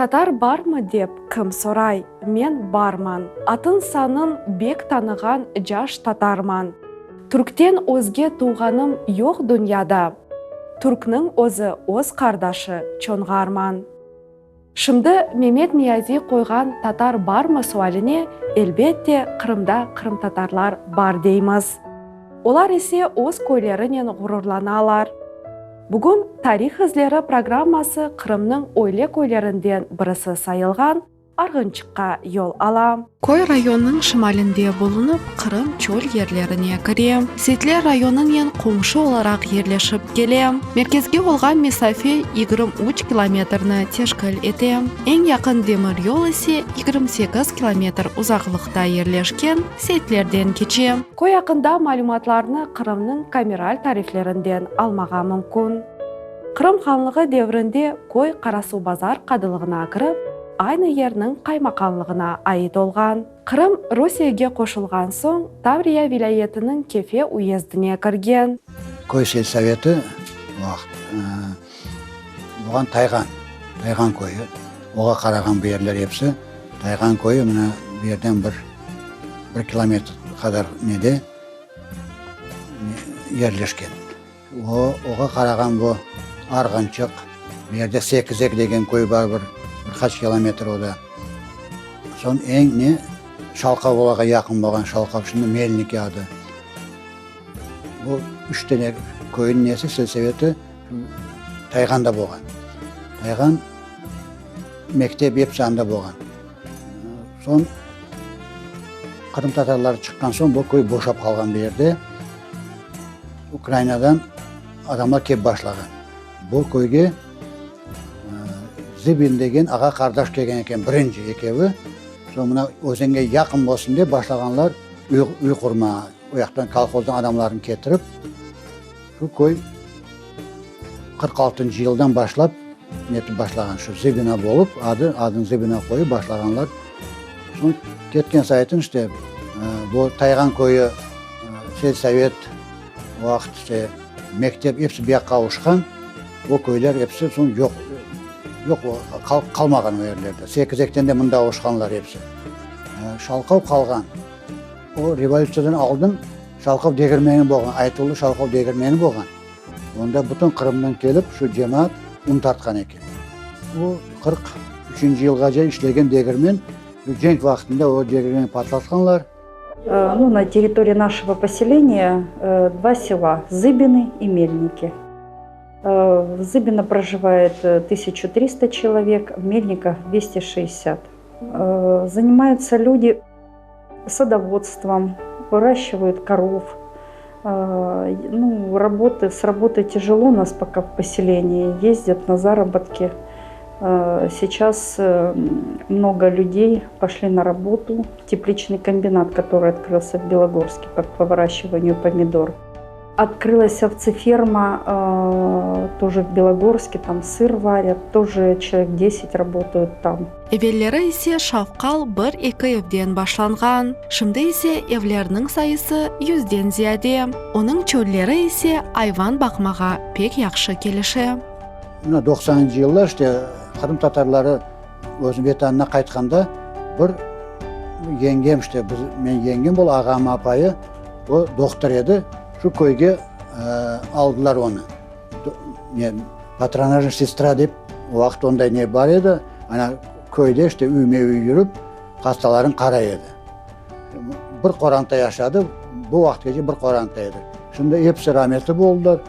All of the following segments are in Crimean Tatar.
Tatar barmı dep kim soray, men barman, Atın-sanın bek tanığan caş tatarman. Türkten özge tuvğanım yoq dünyada, Türkniñ özü öz qardaşı Çonğarman. Şimdi Memet Niyaziy qoyğan tatar barmı sualine, elbette, Qırımda qırımtatarlar bar deymiz. Olar ise öz köylerinen ğururlanalar. Bugün Tarih izleri programması Qırımnıñ öyle köylerinden birisi sayılğan Arğınçıqqa yol ala. Köy rayonnıñ şimalinde bulunıp, Qırım çöl yerlerine kire. Seytler rayonınen qomşu olaraq yerleşip kele. Merkezge olğan mesafe 23 kilometrni teşkil ete. Eñ yaqın demir yol ise 28 kilometr uzaqlıqta yerleşken Seytlerden keçe. Köy aqqında malümatlarnı Qırımnıñ kameral tariflerinden almağa mümkün. Qırım hanlığı devrinde köy Qarasuvbazar qadılığına kirip, aynı yerniñ qaymaqanlığına ait olğan. Qırım Rusiyege qoşulğan soñ Tavriya vilâyetiniñ Kefe uyezdine kirgen. Köy selsoveti vaqıt buğan Tayğan, Tayğan köyü, oğa qarağan bu yerler episi Tayğan köyü, mına bu yerden bir bir kilometr qadar nede yerleşken. O, oğa qarağan bu Arğınçıq, bu yerde Sekizek degen köy bar, bir bir qaç kilometr o da. Soñ eñ ne, Şalqav olarğa yaqın bolğan Şalqav, şimdi Melniki adı. Bu üç tane köyniñ nesi, selsoveti Tayğanda bolğan. Tayğan mektep episi anda bolğan. Soñ qırımtatarlar çıqqan soñ bu köy boşap qalğan bu yerde. Ukrainadan adamlar kelip başlağan. Bu köyge Zıbin degen ağa-qardaş kelgen eken birinci ekevi. Soñ mına özenge yaqın bolsun dep başlağanlar üy qurmağa. O yaqtan kolhozdan adamlarnı ketirip, şu köy 46-ncı yıldan başlap netip başlağan, şu Zıbina bolıp, adı, adını Zıbina qoyıp başlağanlar. Soñ ketken saytın işte bu Tayğan köyü selsovet vaqıt işte mektep episi bu yaqqa avuşqan, o köyler episi soñ yoq, yoq qalmağan o yerlerde. Sekizekten de mında avuşqanlar episi. Şalqav qalğan. O revolütsiyadan aldın Şalqav degirmeni bolğan, aytuvlı Şalqav degirmeni bolğan. Onda bütün Qırımdan kelip şu cemaat un tartqan eken. O 43-nci yılğace işlegen degirmen, cenk vaqtında o degirmeni patlatqanlar. Ну, на территории нашего поселения два села, Зыбины и Мельники. В Зыбино проживает 1300 человек, в Мельниках 260. Занимаются люди садоводством, выращивают коров. Ну, работы, с работой тяжело у нас пока в поселении, ездят на заработки. Сейчас много людей пошли на работу в тепличный комбинат, который открылся в Белогорске по, по выращиванию помидор. Открылась овцеферма э, тоже в Белогорске, там сыр варят, тоже человек 10 работают там. Evelleri ise şavqal bir-eki evden başlanğan, şimdi ise evlerniñ sayısı yüzden ziyade. Onıñ çölleri ise ayvan baqmağa pek yahşı kelişe. Mına doqsanıncı yıllar işte qırımtatarları öz Vetanına qaytqanda bir yengem işte biz, men yengem bola, ağamnıñ apayı, o dohtor edi, şu köyge aldılar onı. Ne, patronajnıy sestra dep, o vaqıt onday ne bar edi, ana köyde işte üyme-üy yürip, hastalarnı qaray edi. Bir qoranta yaşadı, bu vaqıtqace bir qoranta edi. Şimdi episi rametli boldılar.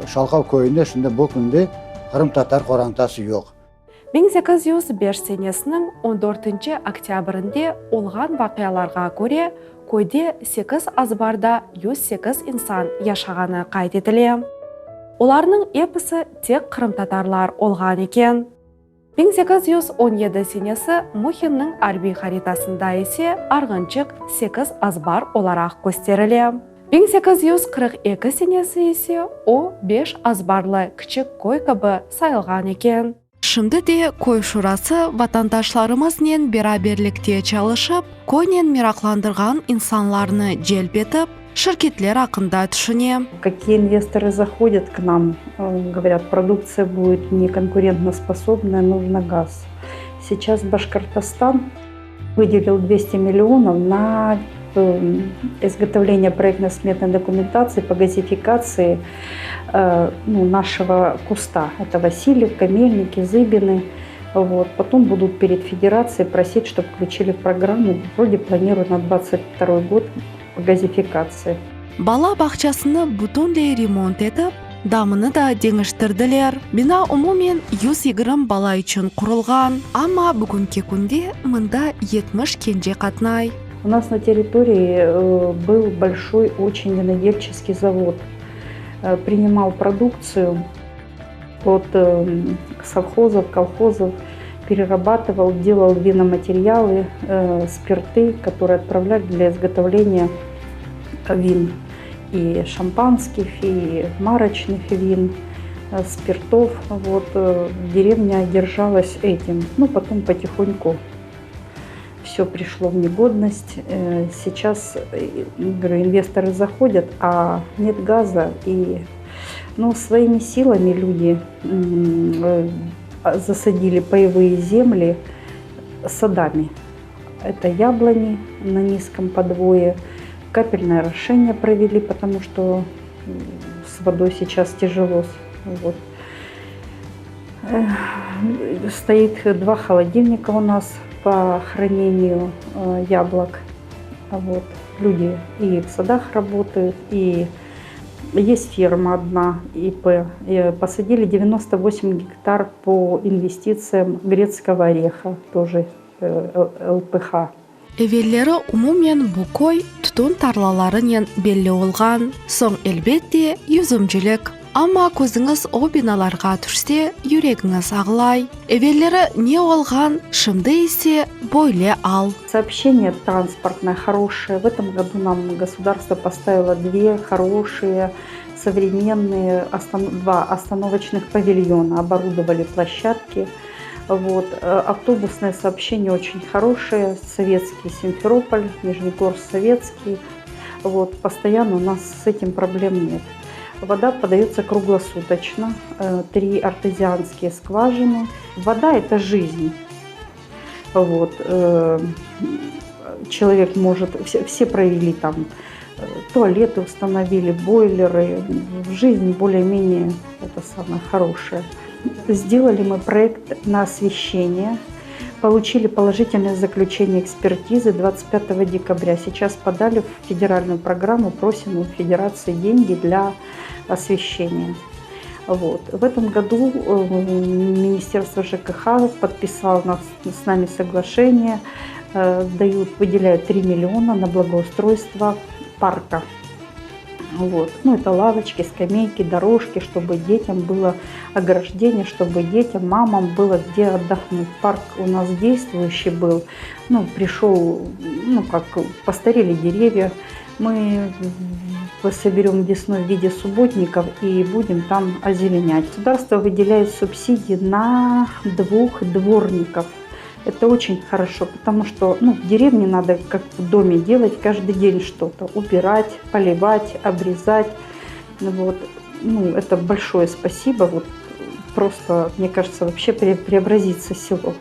Şalqav köyünde şimdi bu künde qırımtatar qorantası yoq. 1805 senesiniñ on dörtünci oktâbrinde olğan vaqialarğa köre, köyde sekiz azbarda 108 insan yaşağanı qayd etile. Olarnıñ episi tek qırımtatarlar olğan eken. 1817 senesi Muhinniñ arbiy haritasında ise Arğınçıq sekiz azbar olaraq kösterile. 1842 senesi ise o beş azbarlı kiçik köy kibi sayılğan eken. Şimdi de köy şurası vatandaşlarımıznen beraberlikte çalışıp, köynen meraqlandırğan insanlarnı celp etip, şirketler aqqında tüşüne. Какие инвесторы заходят к нам, говорят, продукция будет неконкурентоспособная, нужно газ. Сейчас Башкортостан выделил 200 миллионов на изготовление проектно-сметной документации по газификации ну, нашего куста. Это Васильевка, Мельники, Зыбины. Вот. Потом будут перед федерацией просить, чтобы включили в программу. Вроде планируют на 22 год по газификации. Bala bağçasını bütünley remont etip, damını da deñiştirdiler. Bina umumen 120 bala içün qurulğan, amma bugünki künde mında 70 kence qatnay. У нас на территории был большой очень винодельческий завод. Принимал продукцию от совхозов, колхозов, перерабатывал, делал виноматериалы, спирты, которые отправляли для изготовления вин. И шампанских, и марочных вин, спиртов. Вот, деревня держалась этим. Ну, потом потихоньку все пришло в негодность. Сейчас, говорю, инвесторы заходят, а нет газа. И ну, своими силами люди засадили паевые земли садами. Это яблони на низком подвое, капельное орошение провели, потому что с водой сейчас тяжело. Вот. Стоит два холодильника у нас по хранению яблок. Вот. Люди и в садах работают, и есть ферма одна, ИП. И посадили 98 гектар по инвестициям грецкого ореха, тоже ЛПХ. Evelleri umumen bu köy tütün tarlalarınen belli olğan, soñ, elbette, yüzümcilik. Amma közüñiz o binalarğa tüşse, yüregiñiz ağlay. Evelleri ne olğan, şimdi ise böyle al. Сообщение транспортное хорошее. В этом году нам государство поставило две хорошие современные два остановочных павильона, оборудовали площадки. Вот. Автобусное сообщение очень хорошее. Советский Симферополь, Нижнегорск Советский. Вот. Постоянно у нас с этим проблем нет. Вода подается круглосуточно. Три артезианские скважины. Вода – это жизнь. Вот. Человек может… Все, все провели там туалеты установили, бойлеры. Жизнь более-менее это самое хорошее. Сделали мы проект на освещение. Получили положительное заключение экспертизы 25 декабря. Сейчас подали в федеральную программу, просим у федерации деньги для освещения. Вот. В этом году Министерство ЖКХ подписало с нами соглашение, дают, выделяют 3 миллиона на благоустройство парка. Вот. Ну, это лавочки, скамейки, дорожки, чтобы детям было ограждение, чтобы детям, мамам было где отдохнуть. Парк у нас действующий был, ну, пришел, ну, как постарели деревья. Мы соберем весной в виде субботников и будем там озеленять. Государство выделяет субсидии на двух дворников. Это очень хорошо, потому что ну, в деревне надо, как в доме, делать каждый день что-то. Убирать, поливать, обрезать. Вот. Ну, это большое спасибо. Вот просто, мне кажется, вообще преобразится село.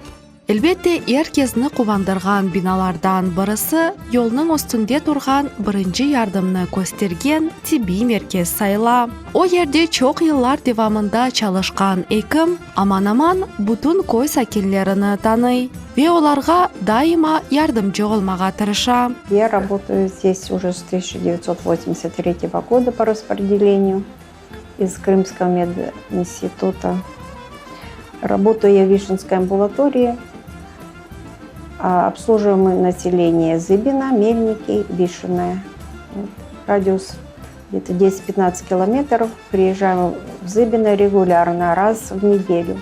Elbette, er kesni quvandırğan binalardan birisi yolnıñ üstünde turğan birinci yardımnı köstergen tibbiy merkez sayıla. O yerde çoq yıllar devamında çalışqan ekim aman-aman bütün köy sakinlerini tanıy ve olarğa daima yardımcı olmağa tırışa. Я работаю здесь уже с 1983 года по распределению из Крымского мединститута. Работаю я в Вишенской амбулатории. А обслуживаем мы население Зыбина, Мельники, Вишенное. Вот. Радиус где-то 10-15 километров. Приезжаем в Зыбино регулярно, раз в неделю.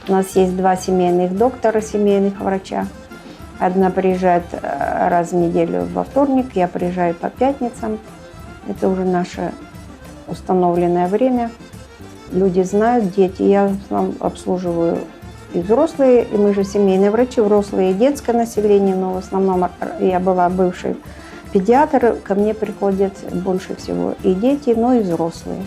У нас есть два семейных доктора, семейных врача. Одна приезжает раз в неделю во вторник, я приезжаю по пятницам. Это уже наше установленное время. Люди знают, дети. Я в основном обслуживаю и взрослые, и мы же семейные врачи, взрослые и детское население, но в основном я была бывшей. Педиатр ко мне приходят больше всего и дети, но и взрослые.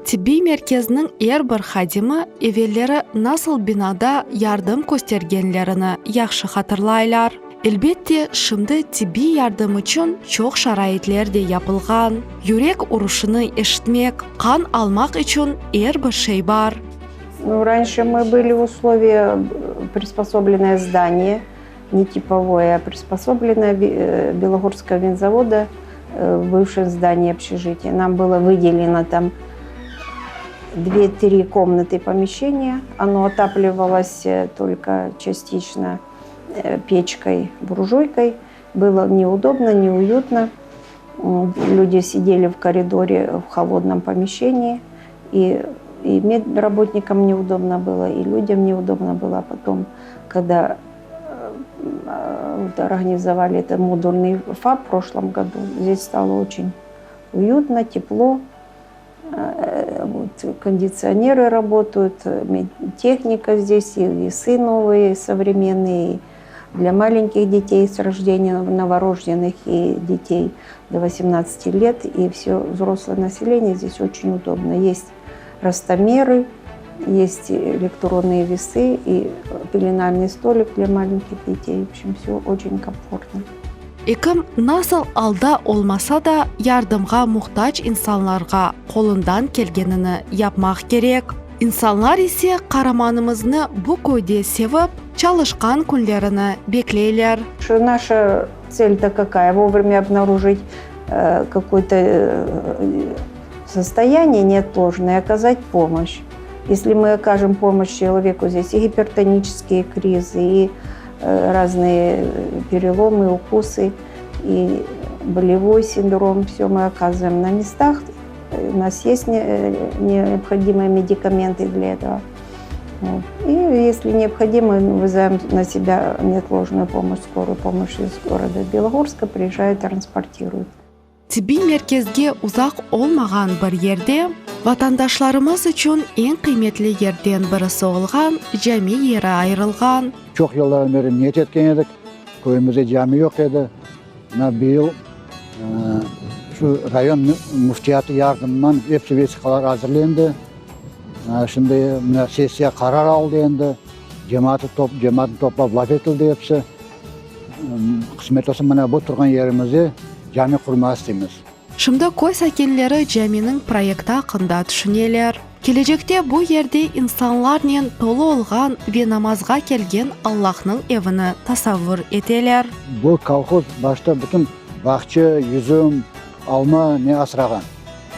Tibbiy merkezniñ er bir hadimi evelleri nasıl binada yardım köstergenlerini yahşı hatırlaylar. Elbette, şimdi tibbiy yardım içün çoq şaraitler de yapılğan, yürek uruşını eşitmek, qan almaq içün er bir şey bar. Ну, раньше мы были в условии приспособленное здание, не типовое, а приспособленное Белогорского винзавода в бывшем здании общежития. Нам было выделено там две-три комнаты помещения. Оно отапливалось только частично печкой, буржуйкой. Было неудобно, неуютно. Люди сидели в коридоре в холодном помещении. И, и медработникам неудобно было, и людям неудобно было. А потом, когда вот организовали это модульный ФАП в прошлом году, здесь стало очень уютно, тепло. Вот, кондиционеры работают, техника здесь, и весы новые, современные, для маленьких детей с рождения, новорожденных и детей до 18 лет, и все взрослое население здесь очень удобно. Есть ростомеры, есть электронные весы и пеленальный столик для маленьких детей. В общем, все очень комфортно. Ekim nasıl alda olmasa da, yardımğa muhtac insanlarğa qolundan kelgenini yapmaq kerek. İnsanlar ise qaramanımıznı bu köyde sevip, çalışqan künlerini bekleyler. Наша цель-то какая? Вовремя обнаружить какое-то состояние неотложное и оказать помощь. Если мы окажем помощь человеку здесь и гипертонические кризы, и разные переломы, укусы, и болевой синдром, все мы оказываем на местах. У нас есть необходимые медикаменты для этого. Вот. И если необходимо, мы вызываем на себя неотложную помощь, скорую помощь из города Белогорска, приезжают, транспортируют. Tibbiy merkezge uzaq olmağan bir yerde vatandaşlarımız içün eñ qıymetli yerden birisi olğan cami yeri ayırılğan. Çoq yıllardan beri niyet etken edik, köyümizde cami yoq edi. Mına bıyıl şu rayon müftiyatı yardımınan episi vesiqalar azırlendi. Şimdi mına sessiya qarar aldı endi, cemaatı cemaatnı toplap laf etildi episi. Qısmet olsa, mına bu turğan yerimizde cami qurmağa isteymiz. Şimdi köy sakinleri caminiñ proyekti aqqında tüşüneler. Kelecekte bu yerde insanlarnen tolu olğan ve namazğa kelgen Allahnıñ evini tasavvur eteler. Bu kolhoz başta bütün bağça, yüzüm, alma ne asrağan.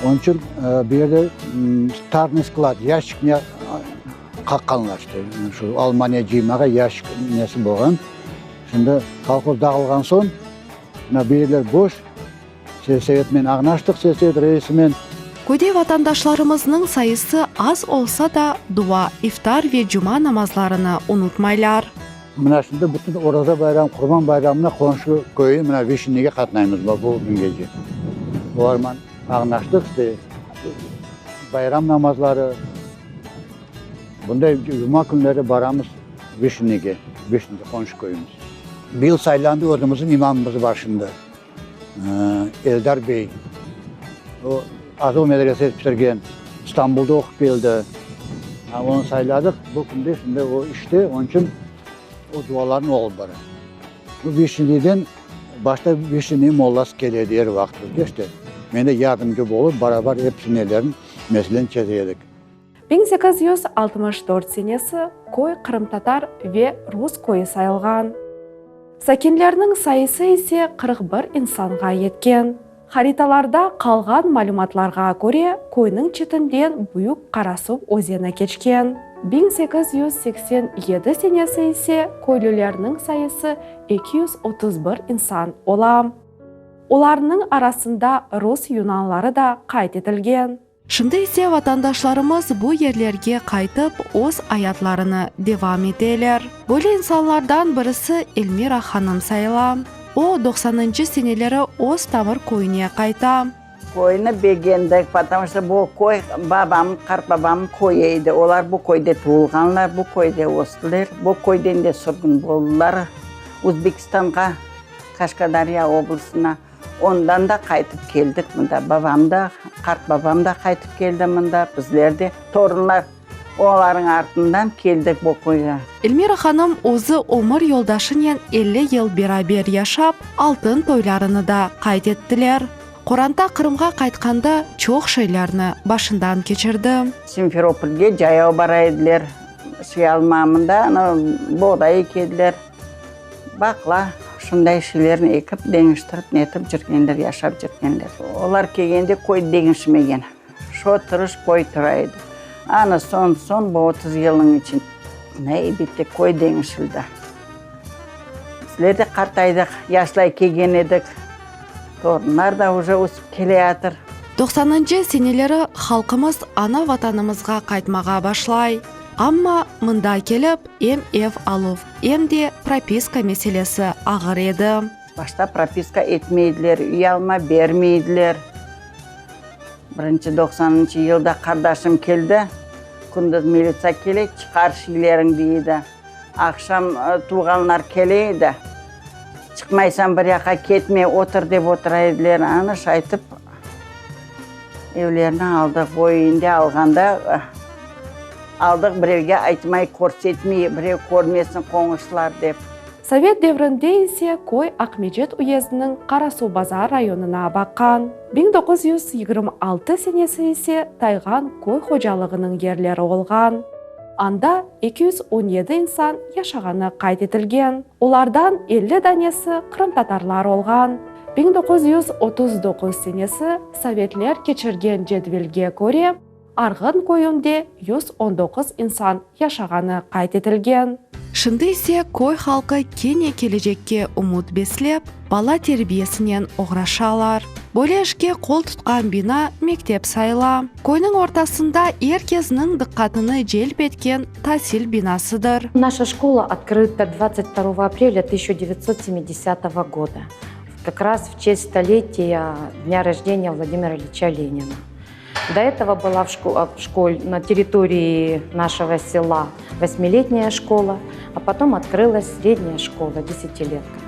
Onıñ içün bu yerde tarnıy sklad, yaşik ne qaqqanlar işte, şu alma ne cıymağa yaşik nesi bolğan. Şimdi kolhoz dağılğan soñ, mına bu yerler boş, selsovetmen añlaştıq, selsovet reisimen. Köyde vatandaşlarımıznıñ sayısı az olsa da, dua, iftar ve cuma namazlarını unutmaylar. Mına şimdi bütün Oraza bayram, Qurban bayramına qonşu köyü, mına Vişnege qatnaymız bu küngece. Olarman añlaştıq, işte, bayram namazları, bunday cuma künleri baramız Vişnege, Vişnege qonşu köyümiz. Bıyıl saylandı özümizniñ imamımız bar şimdi, Eldar bey. O, Azov medresesi bitirgen, İstanbulda oqup keldi. Onı sayladıq, bu künde şimdi o işte, onıñ içün o dualarnı o alıp bara. Bu Vişneden başta Vişne mollası kele edi er vaqıt bizge işte. Men de yardımcı bolıp, barabar episi nelerin, meseleni çeze edik. 1864 senesi köy qırımtatar ve rus köyü sayılğan. Sakinlerniñ sayısı ise 41 insanğa yetken. Haritalarda qalğan malümatlarğa köre, köyniñ çetinden Büyük Qarasuv özeni keçken. 1887 senesi ise köylülerniñ sayısı 231 insan ola. Olarnıñ arasında rus yunanları da qayd etilgen. Şimdi ise vatandaşlarımız bu yerlerge qaytıp, öz ayatlarını devam eteler. Böyle insanlardan birisi Elmira hanım sayıla. O, doqsanıncı seneleri öz tamır köyüne qayta. Köyni begendik, потому что bu köy babam, qartbabamnıñ köyü edi. Olar bu köyde tuvulğanlar, bu köyde östiler, bu köyden de sürgün boldılar Özbekistanğa, Kaşkadarya oblastına. Ondan da qaytıp keldik mında. Babam da, qartbabam da qaytıp keldi mında, bizler de, torunlar olarnıñ artından keldik bu köyge. Elmira hanım özü ömür yoldaşınen 50 yıl beraber yaşap, altın toylarını da qayd ettiler. Qoranta Qırımğa qaytqanda çoq şeylerni başından keçirdi. Simferopolge cayav bara ediler, şey almağa mında, ana, boğday eke ediler. Baqla, şunday şeylerni ekip, deñiştirip, netip cürgenler, yaşap cürgenler. Olar kelgende köy deñişmegen, şo tırış köy tura edi. Ana soñ, soñ bu 30 yılnıñ içinde, elbette, köy deñişildi. Bizler de qartaydıq, yaşlay kelgen edik, torunlar da uje ösip keleyatır. Doqsanıncı seneleri halqımız ana Vatanımızğa qaytmağa başlay. Amma mında kelip em ev aluv, em de propiska meselesi ağır edi. Başta propiska etmeydiler, üy alma bermeydiler. Birinci doqsanıncı yılda qardaşım keldi, kündüz militsiya kele, çıqar şeyleriñ dey edi. Aqşam tuvğanlar kele edi, çıqmaysañ bir yaqqa ketme, otur dep otura ediler. Ana şaytip evlerini aldıq. Bu endi alğanda aldıq, birevge aytmay, körsetmey, birev körmesin qoñuşlar dep. Sovet devrinde ise köy Aqmecit uyezdiniñ Qarasuvbazar rayonına baqqan. 1926 senesi ise Tayğan köy hocalığınıñ yerleri olğan. Anda 217 insan yaşağanı qayd etilgen, olardan 50 danesi qırımtatarlar olğan. 1939 senesi sovetler keçirgen cedvelge köre, Arğın köyünde 119 insan yaşağanı qayd etilgen. Şimdi ise köy halqı kene kelecekke ümüt beslep, bala terbiyesinen oğraşalar. Böyle işke qol tutqan bina mektep sayıla. Köyniñ ortasında er kesniñ diqqatını celp etken tasil binasıdır. Наша школа открыта 22 апреля 1970 года, как раз в честь столетия дня рождения Владимира Ильича Ленина. До этого была в шко в школе на территории нашего села восьмилетняя школа, а потом открылась средняя школа, десятилетка.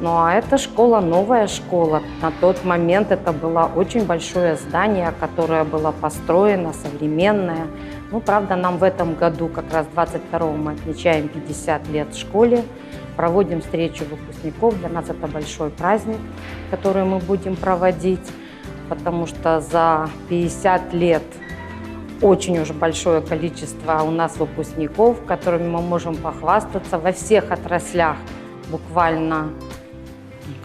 Ну а эта школа новая школа. На тот момент это было очень большое здание, которое было построено, современное. Ну, правда, нам в этом году, как раз 22-го, мы отмечаем 50 лет школе, проводим встречу выпускников. Для нас это большой праздник, который мы будем проводить, потому что за 50 лет очень уж большое количество у нас выпускников, которыми мы можем похвастаться во всех отраслях буквально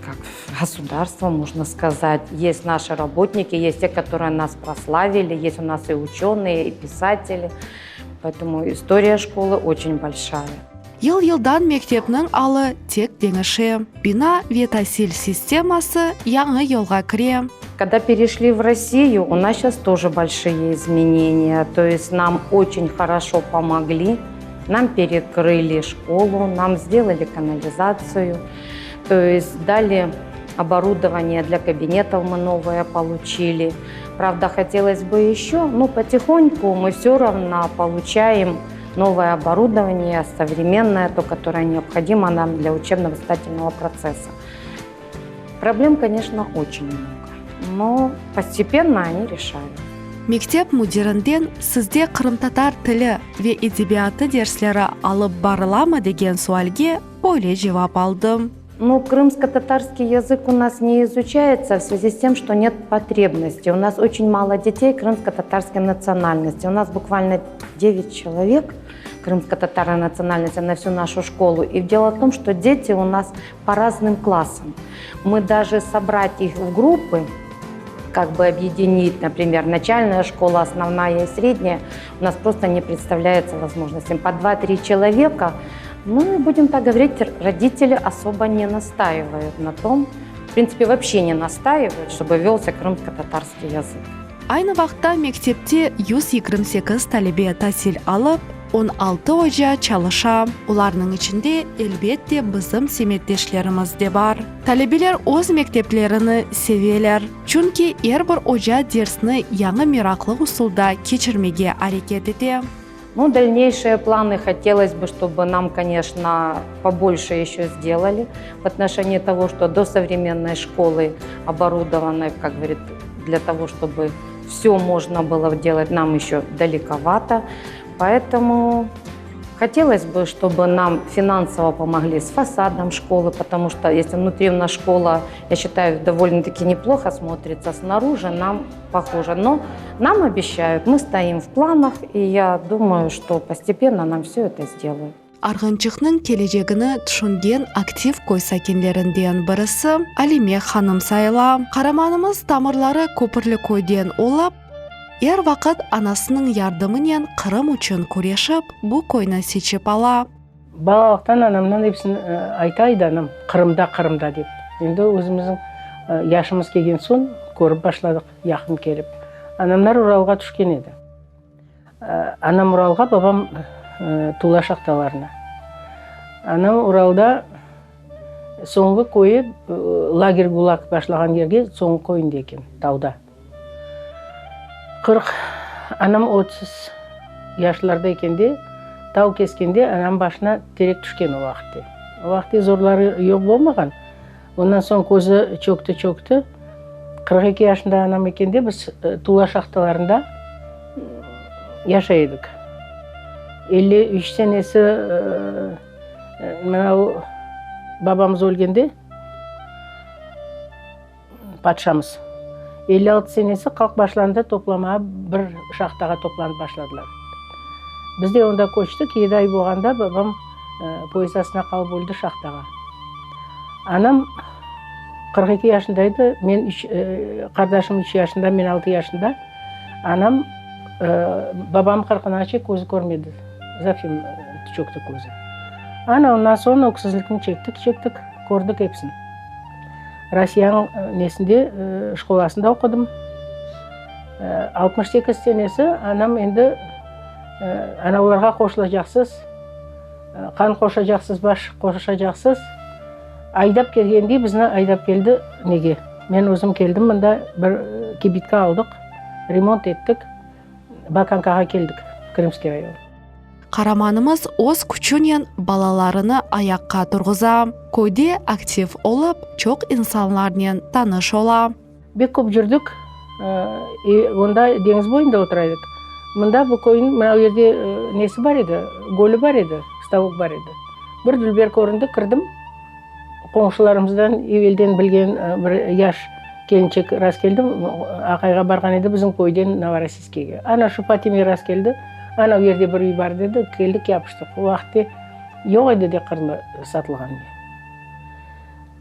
как государство, можно сказать. Есть наши работники, есть те, которые нас прославили, есть у нас и ученые, и писатели. Поэтому история школы очень большая. Yıl-yıldan mektepniñ alı tek deñişe, bina ve tasil sisteması yañı yolğa kire. Когда перешли в Россию, у нас сейчас тоже большие изменения. То есть нам очень хорошо помогли, нам перекрыли школу, нам сделали канализацию, то есть дали оборудование для кабинетов мы новое получили. Правда, хотелось бы еще, но потихоньку мы все равно получаем новое оборудование, современное, то, которое необходимо нам для учебно-воспитательного процесса. Проблем, конечно, очень много, но постепенно они решаются. Mektep müdirinden sizde qırımtatar tili ve edebiyatı dersleri alıp barılamı degen sualge böyle cevap aldım. Ну, крымско-татарский язык у нас не изучается в связи с тем, что нет потребности. У нас очень мало детей крымско-татарской национальности. У нас буквально 9 человек крымско-татарской национальности на всю нашу школу. И дело в том, что дети у нас по разным классам. Мы даже собрать их в группы, как бы объединить, например, начальная школа, основная и средняя, у нас просто не представляется возможности. По 2-3 человека, ну и будем так говорить, родители особо не настаивают на том, в принципе, вообще не настаивают, чтобы велся крымско-татарский язык. Aynı vaqıtta mektepte 128 talebe tasil alıp, 16 oca çalışa. Olarnıñ içinde, elbette, bizim semetdeşlerimiz de bar. Talebeler öz mekteplerini seveler, çünki er bir oca dersni yañı meraqlı usulda keçirmege areket ete. Ну, дальнейшие планы хотелось бы, чтобы нам, конечно, побольше еще сделали в отношении того, что до современной школы оборудованной, как говорит, для того, чтобы все можно было делать, нам еще далековато. Поэтому хотелось бы, чтобы нам финансово помогли с фасадом школы, потому что если внутри у нас школа, я считаю, довольно-таки неплохо смотрится, снаружи нам похоже. Но нам обещают, мы стоим в планах, и я думаю, что постепенно нам все это сделают. Arğınçıqnıñ kelecegini tüşüngen aktiv köy sakinlerinden birisi Alime hanım sayıla. Qaramanımız tamırları Köpürli köyden olıp, er vaqıt anasınıñ yardımınen Qırım içün küreşip, bu köyni seçip ala. Balalıqtan anamdan episini ayta edi anam, Qırımda, Qırımda dep. Endi özümizniñ yaşımız kelgen soñ körip başladıq yaqın kelip. Anamlar Uralğa tüşken edi. Anam Uralğa, babam Tula şahtalarına. Anam Uralda soñğı köyü, lager GULAG başlağan yerge soñğı köyünde eken, tauda. 40, anam 30 yaşlarda ekende, tau keskende anam başına terek tüşken o vaqıtte. O vaqıtte zorları yoq bolmağan. Ondan soñ közü çökti, çökti. 42 yaşında anam ekende biz Tula şahtalarında yaşay edik. 53 senesi mına o babamız ölgende patşamız 56 senesi halq başlandı toplamağa bir şahtağa toplanıp başladılar. Biz de onda köçtik, yedi ay bolğanda babam poyezd astına qalıp öldi şahtağa. Anam 42 yaşında edi, men üç, qardaşım üç yaşında, men altı yaşında. Anam babam qırqınace közü körmedi, zafim çökti közü. Ana ondan soñ öksüzlikni çektik, çektik, kördik episini. Rossiyanıñ nesinde, şkolasında oqudım. 68 senesi anam endi ana olarğa qoşulacaqsız, qan qoşacaqsız, baş qoşacaqsız. Aydap kelgende bizni aydap keldi nege? Men özüm keldim mında, bir kibitka aldıq, remont ettik, Bakankağa keldik, Krımskiy rayon. Qaramanımız öz küçünen balalarını ayaqqa turğuza, köyde aktiv olıp, çoq insanlarnen tanış ola. Bek köp cürdük, onda deñiz boyunda otura edik. Mında bu köyniñ mına o yerde nesi bar edi, gölü bar edi, stavok bar edi. Bir dülber köründi, kirdim. Qoñşularımızdan evelden bilgen bir yaş kelinçek rastkeldim, aqayğa barğan edi bizim köyden Novorossiyskiyge. Ana şu Fatime rastkeldi, ana o yerde bir üy bar dedi, keldik yapıştıq. O vaqıtte yoq edi de qırlı satılğan ne.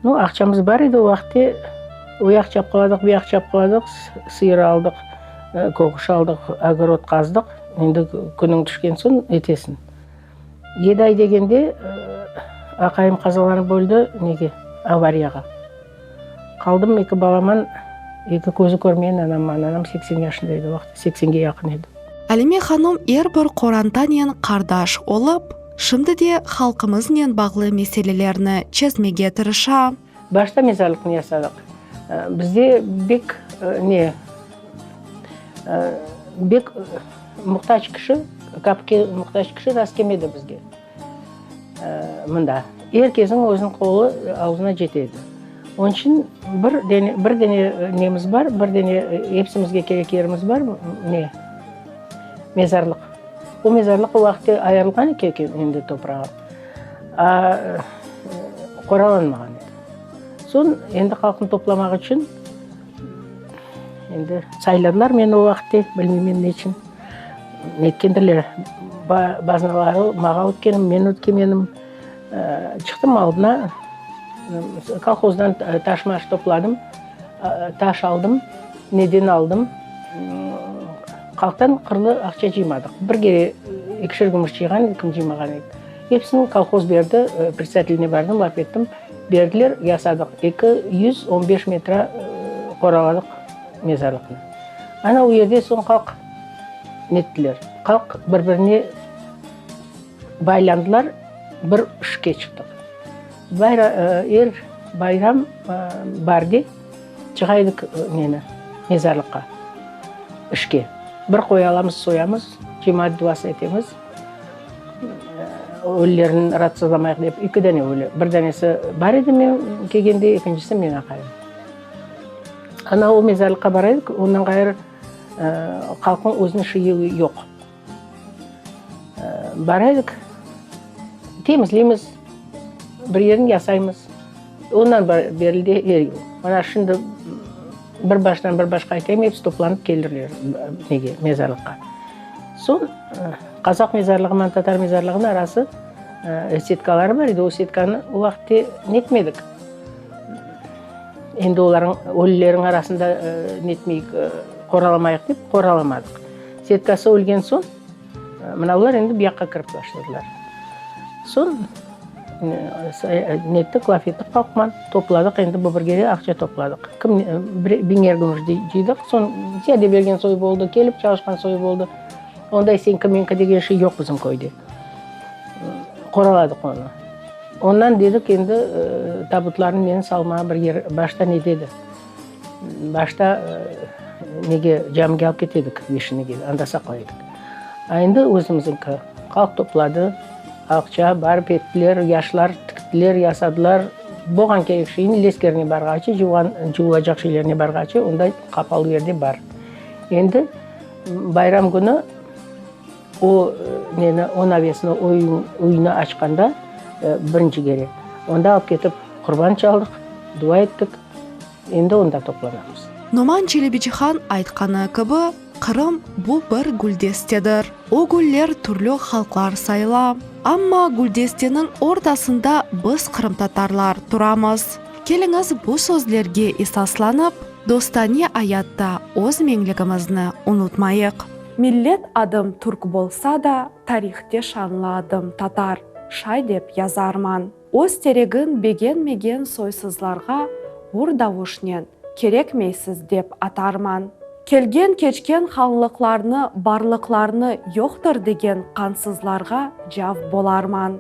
Nu, aqçamız bar edi o vaqıtte, o yaq çapqaladıq, bu yaq çapqaladıq, sıyır aldıq, köküş aldıq, ogorod qazdıq. Endi künüñ tüşken soñ etesiñ. Yedi ay degende aqayım qazalanıp öldi, nege, avariyağa. Qaldım eki balaman, eki közü körmeyen anamman. Anam 80 yaşında edi o vaqıt, seksenge yaqın edi. Alime hanım er bir qorantanen qardaş olıp, şimdi de halqımıznen bağlı meselelerni çezmege tırışa. Başta mezarlıqnı yasadıq. Bizde bek ne, bek muhtac kişi, kapke muhtac kişi rast kelmedi bizge mında. Er kesniñ özüniñ qolu avzına jete edi. Onıñ içün bir dene, bir dene nemiz bar, bir dene epsimizge kerek yerimiz bar, ne, mezarlıq. O mezarlıq o vaqıtte ayırılğan eken endi toprağı. A, qoralanmağan edi. Soñ endi halqnı toplamaq içün endi sayladılar meni o vaqıtte, bilmeymen ne içün. Netkendirler, baznaları mağa ötkenim, men ötkemenim. Çıqtım aldına, kolhozdan taş-maş topladım, taş aldım, neden aldım. Halqtan qırlı aqça cıymadıq. Bir kere ekişer gümüş cıyğan edik, kim cıymağan edik. Episini kolhoz berdi, predsedateline bardım, laf ettim. Berdiler, yasadıq. 215 metra qoraladıq mezarlıqnı. Ana o yerde soñ halq nettiler. Halq bir-birine baylandılar, bir işke çıqtıq. Bayra, er bayram baarde çığa edik neni, mezarlıqqa, işke. Bir qoy alamız, soyamız, cemaat duası etemiz. Ölülerni raatsızlamayıq dep, eki dane ölü. Bir danesi bar edi men kelgende, ekincisi men aqayım. Ana o mezarlıqqa bara edik, ondan ğayrı halqnıñ özüniñ şiyi yoq. Bara edik, temizleymiz, bir yerini yasaymız. Ondan berli de er yıl. Mana şimdi bir baştan bir başqa aytayım, episi toplanıp kelirler nege, mezarlıqqa. Soñ qazaq mezarlığıman tatar mezarlığınıñ arası setkaları bar edi, o setkanı o vaqıtte netmedik. Endi olarnıñ, ölülerniñ arasında netmeyik, qoralamayıq dep qoralamadıq. Setkası ölgen soñ, mınavlar endi bu yaqqa kirip başladılar. Soñ nettik, laf ettik halqman, topladıq, endi bu birge aqça topladıq. Kim biñer gümüş cıydıq, soñ ziyade bergen soy boldı, kelip çalışqan soy boldı. Onday señki meñki degen şey yoq bizim köyde. Qoraladıq onı. Ondan dedik endi tabutlarnı meni salmağa bir yer, başta ne dedi. Başta nege, camige alıp kete edik, Vişnege, anda saqlay edik. A endi özümiziñki. Halq topladı, aqça, barıp ettiler, yaşlar tiktiler, yasadılar. Bolğan kerek şeyni leskerine barğaçı, cuvğan, cuvulacaq şeylerine barğaçı, onda qapalı yerde bar. Endi bayram künü o neni, o navesni, o üyni açqanda birinci kere, onda alıp ketip qurban çaldıq, dua ettik. Endi onda toplanamız. Noman Çelebicihan aytqanı kibi, Qırım, bu bir güldestedir. O güller türlü halqlar sayıla. Amma güldesteniñ ortasında biz qırımtatarlar turamız. Keliñiz bu sözlerge esaslanıp, dostane ayatta öz meñligimizni unutmayıq. Millet adım türk bolsa da, tarihte şanlı adım tatar, şay dep yazarman. Öz teregin begenmegen soysızlarğa gur davuşnen kerekmeysiz dep atarman. Kelgen-keçken hanlıqlarnı, barlıqlarnı yoqtır degen qansızlarğa cav bolarman.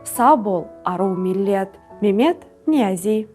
Sağ bol, aruv millet! Memet Niyaziy.